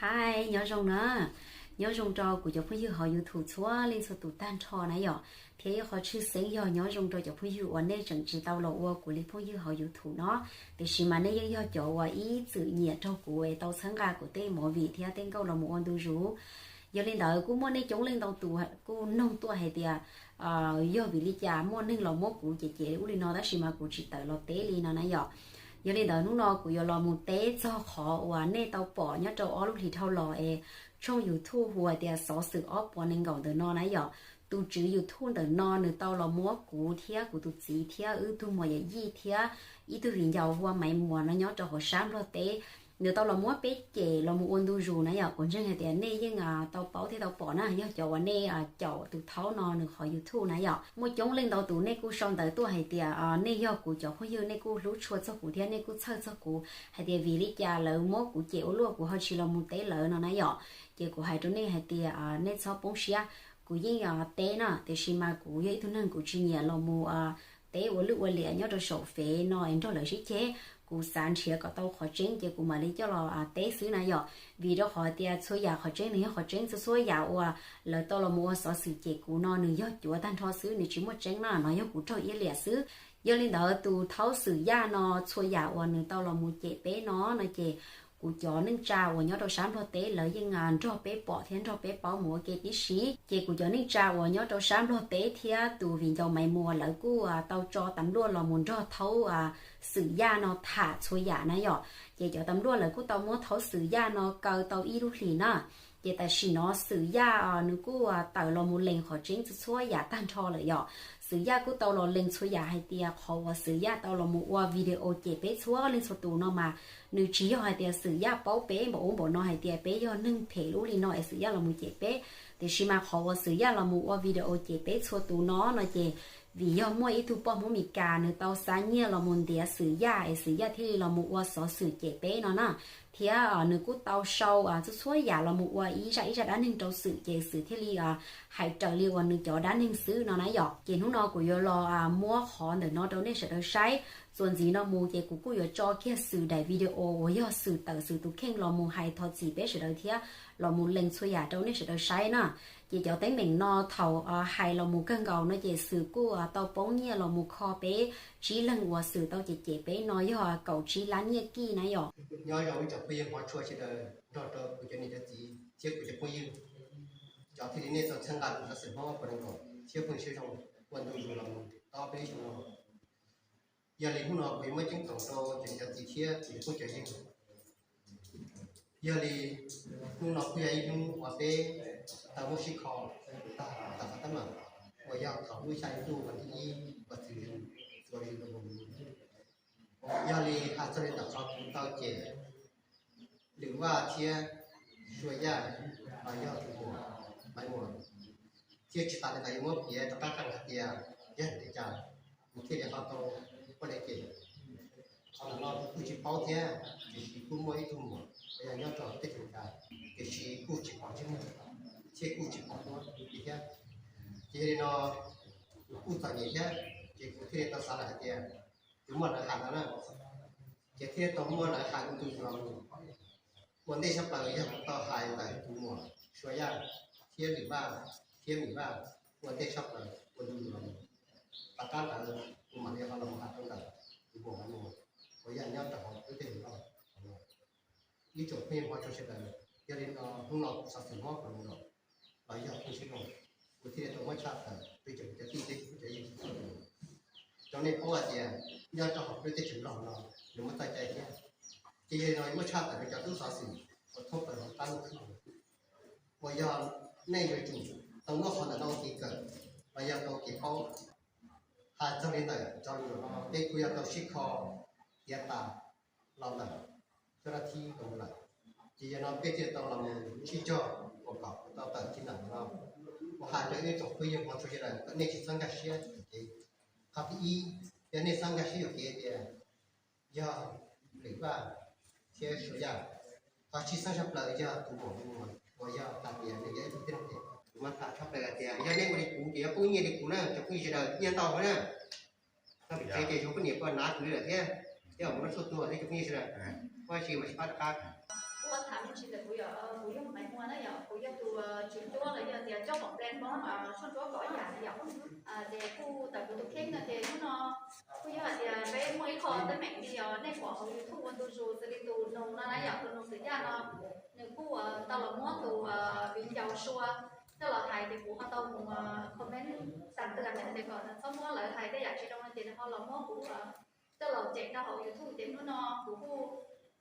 Hi, nyob zoo na. Nyob zoo rau kuv cov phooj ywg hauv YouTube txhua leej txhua tus tag nrho na yom. Thiab ib qho tshwj xeeb yog nyob zoo rau cov phooj ywg uas nej tseem tsis tau los ua kuv li phooj ywg hauv YouTube no, tiam sis mas nej yeej yog cov uas ib txwm nyiam raug kuv es tau txhawb nqa kuv tej movie thiab tej nkauj los mus ua ntu zus. Yog li ntawd kuj muaj nej coob leej ntau tus kuj noog tuaj hais tias yog vim li cas muaj neeg los muab kuv cem cem ub li no tab sis mas kuv tsis tawm los teb li no na yom. Yog li ntawd hnub no kuv yuav los mus teb txog qhov uas nej tau pom nyob rau ob lub hlis dhau los es tshooj YouTube hu hais tias Xov Xwm Ob Puas Nees Nkaum ntawm no na yom. Tus tswv YouTube ntawm no nws tau los muab kuv thiab kuv tus txiv thiab wb tug muam yawm yij thiab ib tug viv ncaus hu ua Maiv Muas no nyob rau hauv sab Nplog teb. Nws tau los muab peb cem los mus ua ntu zus na yom. Kuv ntseeg hais tias nej yeej tau paub thiab tau pom na, yog cov uas nej caum tus thaub no nws qhov YouTube na yom. Muaj coob leej ntau tus nej kuj sau ntawv tuaj hais tias nej yog kuv cov phooj ywg, nej kuj hlub tshua txog kuv thiab nej kuj txhawj txog kuv hais tias vim li cas lawv muab kuv cem ua luaj kuv ho tsis los mus teb lawv no na yom. Ces kuv hais rau nej hais tias nej txhob poob siab, kuv yeej teb na, tiam sis mas kuv yog ib tug neeg kuv tsis nyiam los mus teb ua lwj ua liam nyob rau saum fev no es nrog lawv sib ceg. Kuv xav nrhiav kom tau qhov tseeb ces kuv mam li coj los teb xwb na yom. Vim rau qhov tias txhua yam qhov tseeb nws yog qhov tseeb, txhua txhua yam uas lawv tau los mus ua xov xwm cem kuv no nws yog cuav tag nrho xwb, nws tsis muaj tseeb na, no yog kuv raug iab liam xwb. Yog li ntawd tus thaub Xwm Yaj no txhua yam uas nws tau los mus cem peb no no ces kuv cov neej tsa uas nyob rau sab Nplog teb lawv yeej nrog peb pom thiab nrog peb paub mus ua ke tib si. Ces kuv cov neej tsa uas nyob rau sab Nplog teb thiab tus viv ncaus Maiv Muas lawv kuj tau tso tas luaj los mus nrog thaub Xwm Yaj no tham txhua yam na yom. Ces cov tas luaj lawv kuj tau muab thaub Xwm Yaj no kaw tau ib lub hlis na. Ces tam sim no Xwm Yaj nws kuj tawm los mus lees qhov tseeb txhua txhua yam tag nrho lawm yom. Xwm Yaj kuj tau los lees txhua yam hais tias qhov uas Xwm Yaj tau los mus ua video cem peb txhua leej txhua tus no mas nws tsis yog hais tias Xwm Yaj paub peb npaum ub npaum no hais tias peb yog neeg phem ub li no es Xwm Yaj los mus cem peb. Tiam sis mas qhov uas Xwm Yaj los mus ua video cem peb txhua tus no no ces vim yog muaj ib tug poj Hmoob Mes Kas nws tau xa nyiaj los mus ntiav Xwm Yaj es Xwm Yaj thiaj li los mus ua xov xwm cem peb no na. Thiab nws kuj tau sau txhua txhua yam los mus ua ib zaj ib zaj dab neeg rau Xwm ces Xwm thiaj li hais raws li uas nws cov dab neeg xwb no na yom. Ces hnub no kuv yuav los muab qhov ntawm no rau nej sawv daws saib. Txuas ntxiv no mus ces kuv kuj yuav tso kiag Xwm daim video uas yog Xwm tawm Xwm tus kheej los mus hais thov txim peb sawv daws thiab los mus lees txhua yam rau nej sawv daws saib na. Ces cov teeb meem no thaum hais los mus kawg nkaus no ces Xwm kuj tau poob nyiaj los mus kho peb tsib leeg uas Xwm tau cem cem peb no yog kaum tsib lab nyiaj kij na yom. Nyob zoo ib tsoom phooj ywg hmov tshua sawv daws nrog rau kuv cov niam cov txiv thiab kuv cov phooj ywg, cov thiaj li nej tau txhawb nqa kuv xov xwm Hmoob Ob Puas Nees Nkaum thiab phooj ywg siab zoo ua ntu zus los mus tau peb xyoo no. Yog li hnub no kuv yuav muab ceeb toom rau cov niam cov txiv thiab kuv cov phooj cov ywg. Yog li hnub no kuj yog ib hnub uas peb tau muab sib kho tag qhov teeb meem uas yog thaum lub xya hli ntuj vas thib ib uas txwv txuas zus los mus. Yog li hais txog li ntawm qhov kuv tau cem Lwm Vaj thiab Sua Yaj los yog tus muam Maiv Muas, thiab tsis tas li ntawd yuav muab piav rov qab qees hais tias yog vim li cas kuv thiaj li ho tau ua li cem. Qhov ntawm no kuv kuj tsis paub thiab, tiam sis kuj muaj ib tug muam uas yog nyob rau teb chaws Amelikas, tiam sis kuj tsis pom ntsej muag thiab kuj tsis pom duab li thiab. Ces yog li no kuv kuj txom nyem thiab, ces kuv thiaj li tau xav lawm hais tias yuav muaj lawv hais no na, ces thiaj li tau muab lawv hais ua ntu zus los mus. Ua ntej tshaj plaws yog kuv tau hais ntawm tus muam Sua Yaj thiab Lwm Vaj thiab Mim Vaj, ua ntej tshaj plaws ua ntu zus los mus. Tom qab ntawd kuv mam li ho los hais rau ntawm tus muam Maiv Muas uas yog nyob rau hauv lub teb chaws Nplog. Ib tsoom phooj ywg hmov tshua sawv daws, yog li no hnub no kuv xov xwm Hmoob Ob Puas Nees Nkaum los yog phooj ywg siab zoo, kuv thiaj li tau muab tshaj tawm rau cov kwv cov tij thiab cov phooj cov ywg txhua tus. Rau nej paub hais tias nyob rau hauv lub teb chaws Nplog no nws muaj txoj cai thiab, ces yog li no muab tshaj tawm rau cov tub xov xwm uas thoob plaws hauv qab ntuj khwb uas yog nej yuav tsum tau muab qhov ntawm no ua kev kawm los yog tau kev paub. Hais txog li ntawm cov lus no peb kuj yog tau sib kho tiav tas los ntawm cov dab thib los lawm, ces yog no peb thiaj tau los mus sib cog uas kom tau tawm txij ntawm no. Kuv hais rau ib tsoom phooj ywg hmov tshua sawv daws kom nej tsis txhob nkag siab yuam kev. Qhov thib ib, yog nej txhob nkag siab yuam kev tias yog Lwm Vaj thiab Sua Yaj, qhov tshwj xeeb tshaj plaws yog tus muam Maiv Muas uas yog hais tias nws yog ib tug tib neeg phem. Kuv mas tham tshaj plaws hais tias yog nej ua li kuv ces yog poob nyiaj li kuv na, cov phooj ywg sawv daws nyiaj ntau heev na. Txog pem tsev ces yuav poj niam poj nav kuv li lawm thiab, thiab mus rau txhua tus thiab cov phooj ywg sawv daws, muaj tsi mas tsis pab rov qab. Kuv tham me ntsis ntawm kuv yom, Na yom, kuv yog tus tswv ncuab los yog tias coj pom plan mob tshuaj ncuab kov yam na yom. Ces kuj tawm kuv tus kheej no ces hnub no kuj yog hais tias peb muaj ib qho teeb meem li os, nej pom hauv YouTube ua ntu zus xws li tus nus no na yom, tus nus Xwm Yaj no, nws kuj tau los muab tus viv ncaus Sua coj los hais ces kuv ho tau mus comment xam twg ntawd ces kom nws txhob muab lawv hais tej yam tsis zoo no ces nws ho los muab kuv coj los cem rau hauv YouTube ces hnub no kuv kuj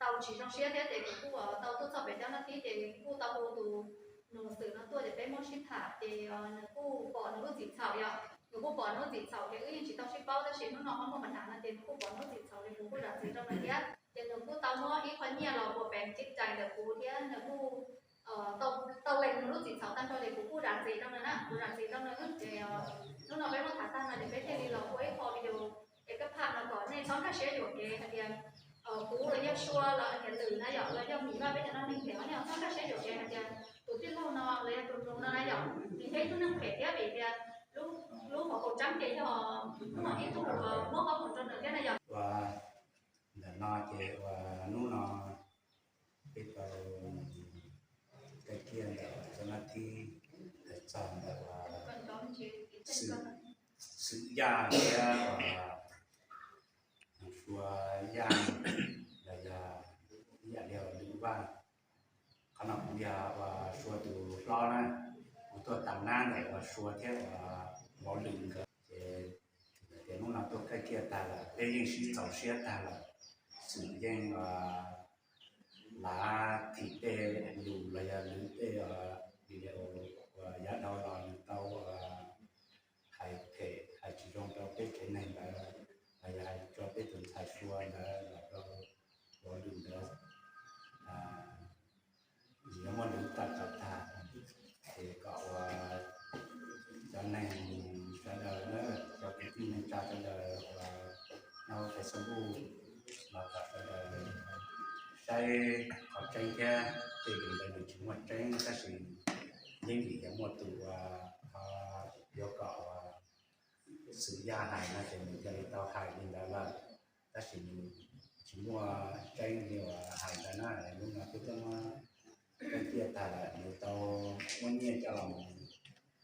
tau tsis zoo siab thiab ces kuv kuj tau tuaj txog pem cov no thiab ces kuj tau hu tus nus Xwm no tuaj ces peb muab sib tham ces nws kuj pom nws lub txim txhaum yom, nws kuj pom nws lub txim txhaum ces wb yeej tsis tau sib paub tab sis hnub no ho muaj mas hnav no ces nws kuj pom nws lub txim txhaum ces kuv kuj zam txim rau nws thiab ces nws kuj tau muab ib qho nyiaj los puas peev cib cais ntawm kuv thiab nws kuj tau lees nws lub txim txhaum tag nrho ces kuv kuj zam txim rau nws na, kuv zam txim rau nws ces hnub no peb muab tham tag no ces peb thiaj li los ua ib qho video es kab phaj no kom nej txhob nkag siab yuam kev hais tias kuv los yog Sua los tias Lwm na yom los yog Mim Vaj peb cov no neeg phem nej txhob nkag siab yuam kev hais tias tus tij laug no los yog tus nus no na yom, nws yog ib tug neeg phem thiab vim tias lub hauv paus tsab ces yog muaj ib tug muab qhob mus rau nws thiab na yom. Ntawm no ces uas hnub no peb tau kaij kiag ntawm uas cov nab thib hais txog ntawm uas Xwm Yaj thiab uas Sua Yaj los yog ib yam li Lwm Vaj. Qhov no kuv yog uas Sua tus hlob na, kuv tuaj tag nab ntawm uas Sua thiab uas Vauv Lwm nkawd ces tias hnub no tuaj kaij kiag tag lawm peb yeej sib txaus siab tag lawm. Xwm yeej lav thim tej lus los yog lwv tej video uas yav dhau los nws tau hais phem hais tsis zoo rau peb tsev neeg ntawd los yog hais rau peb tus ntxhais Sua ntawd los rau Vauv Lwm ntawd, yuav muab lwv tawm kom tag, ces kom uas cov neeg sawv daws na, cov kwv tij neej tsa sawv daws uas nyob hauv Facebook los kom sawv daws saib qhov tseeb thiab. Tej lus ntawd nws tsis muaj tseeb tab sis yeej vim yog muaj tus uas yuav kom uas Xwm Yaj hais no ces nws cia li tau hais li ntawd lawm, tab sis nws tsis muaj tseeb li uas hais ntawd na. Hnub no peb twb muab kaij kiag tag lawm, nws tau muab nyiaj coj los mus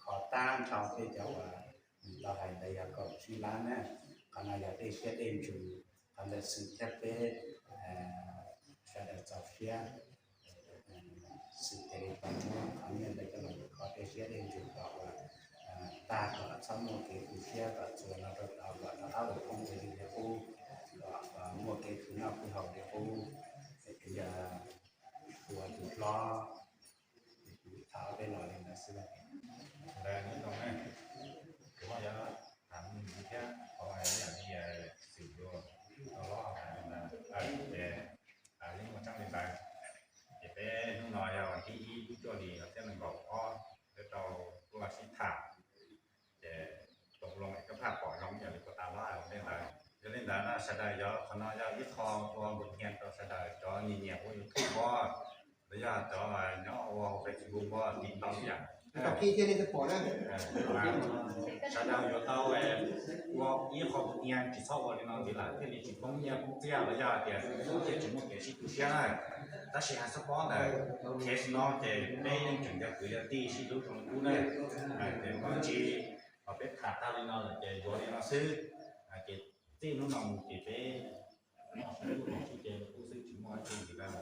kho tag nrho tej cov uas nws tau hais ntawd yog kaum tsib lab na. Qhov no yog dej siab dej ntsws, qhov ntawd Xwm thiab peb sawv daws txaus siab. Xwm cia li tau muab qhov nyiaj ntawd coj los mus kho dej siab dej ntsws kom uas tag kom txhob muaj kev tu siab kom txuas no rau tod kom rov qab ua phooj ua ywg li qub, kom muaj kev khwv noj khwv haus li qub. Es kuv yog Sua tus hlob, kuv tham ob peb los li ntawd xwb. Ntawd nyob zoo na, kuv ho yuav tham mus thiab qhov ib yam li Xwm tus hlob hais li ntawd ces yeej muaj tseeb li ntawd. Ces peb hnub no yog vas thib ib lub cuaj hlis ob txhiab nees nkaum ob, peb tau tuaj sib tham, ces tau loo es kab phaj pom zoo ib yam li puag ta hlob hais li ntawd. Yog li ntawd no sawv daws yog qhov no yog ib qho ua npus hnia rau sawv daws cov nyiam nyiam ua YouTube pob, los yog cov nyob ua hauv Facebook pob, TikTok ib yam. Sawv daws yuav tau ua ib qho npus hnia, tsis txhob ua li no ntxiv lawm thiaj li tsis poob nyiaj poob txiaj los yog hais tias thiaj tsis muaj kev sib tu siab na. Tab sis hais txog pob ntawd, case no ces peb yeej tseem yog kwv yog tij sib hlub zoo li qub na. Ces ua tsis, peb tham tag li no lawm ces yuav li no xwb. Ces txij hnub no mus ces peb noj sib hlub zoo sib ce li qub xwb, tsis muaj dab tsi ntxiv lawm.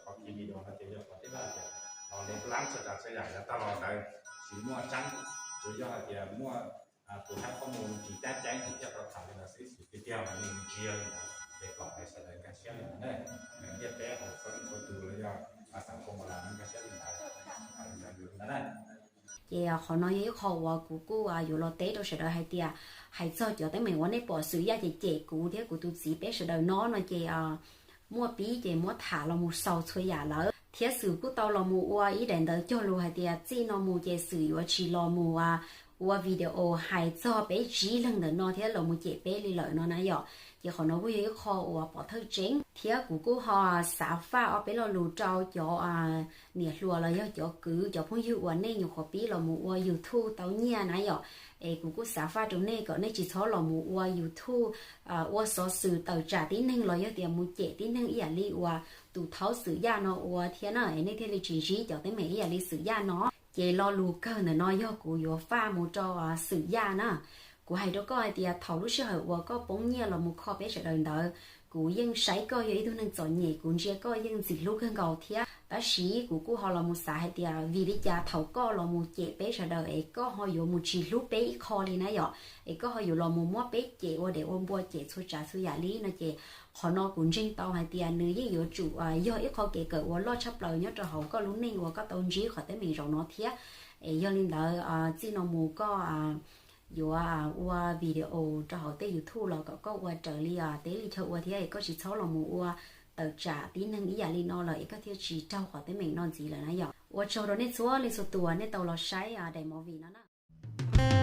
Qhov video no ces yog qhov tib laj tias los lev plab txhua tsav txhua yam yav tag los ntawd tsis muaj tseeb, tsuas yog hais tias muaj tus hab qhob mus tsis cab ceeb thiaj tau tham li ntawd xwb, tiag tiag mas nws tsis yog li ntawd. Ces kom sawv daws nkag siab li ntawd na, ntiaj teb hauv txhua leej txhua tus los yog xeem Hmoob los nkag siab li ntawd, li ntawd na. Ces qhov no yog ib qho uas kuv kuj yuav los teb rau sawv daws hais tias, hais txog cov teeb meem uas nej pom Xwm Yaj cem cem kuv thiab kuv tus txiv peb sawv daws no no ces muaj pib ces muab tham los mus xaus txhua yam lawm thiab Xwm kuj tau los mus ua ib daim ntawv cog lus hais tias txij no mus ces Xwm yuav tsis los mus ua video hais txog peb tsib leeg ntawm no thiab los mus cem peb li lawm no na yom. Ces qhov no kuj yog ib qho uas pov thawj tseeb thiab kuv kuj ho xav faj ob peb lo lus rau cov niam hluas los yog cov kwv cov phooj ywg uas nej nyuam qhuav pib los mus ua YouTube tau nyiaj na yom. Es kuv kuj xav faj rau nej kom nej tsis txhob los mus ua YouTube ua xov xwm tawm tsam tib neeg los yog tias mus cem tib neeg ib yam li uas tus thaub Xwm Yaj no ua thiab na, es nej thiaj li tsis ntsib cov teeb meem ib yam li Xwm Yaj no. Ces lo lus kawg ntawm no yog kuv yuav faj mus rau Xwm Yaj na. Kuv hais rau koj hais tias thaum lub sij hawm uas koj poob nyiaj los mus kho peb sawv daws ntawd, kuv yeej saib koj yog ib tug neeg txom nyem, kuv ntsia koj yeej ntxim hlub kawg nkaus thiab. Tab sis kuv kuj ho los mus xav hais tias vim li cas thaum koj los mus cem peb sawv daws es koj ho yuav mus tsis hlub peb ib qho li na yom, es koj ho yuav los mus muab peb cem ua dev ua npua cem txhua tsav txhua yam li no ces qhov no kuv ntseeg tau hais tias nws yeej yuav tsum yog ib qho kev kawm uas loj tshaj plaws nyob rau hauv koj lub neej uas koj tau ntsib qhov teeb meem zaum no thiab. Es yog li ntawd txij no mus koj yuav ua video rau hauv tej YouTube los kom koj ua raws li teb li chaw ua thiab es koj tsis txhob los mus ua tawm tsam tib neeg ib yam li no lawm es koj thiaj tsis raug qhov teeb meem no ntxiv lawm na yom. Ua tsaug rau nej txhua leej txhua tus nej tau los saib daim movie no na.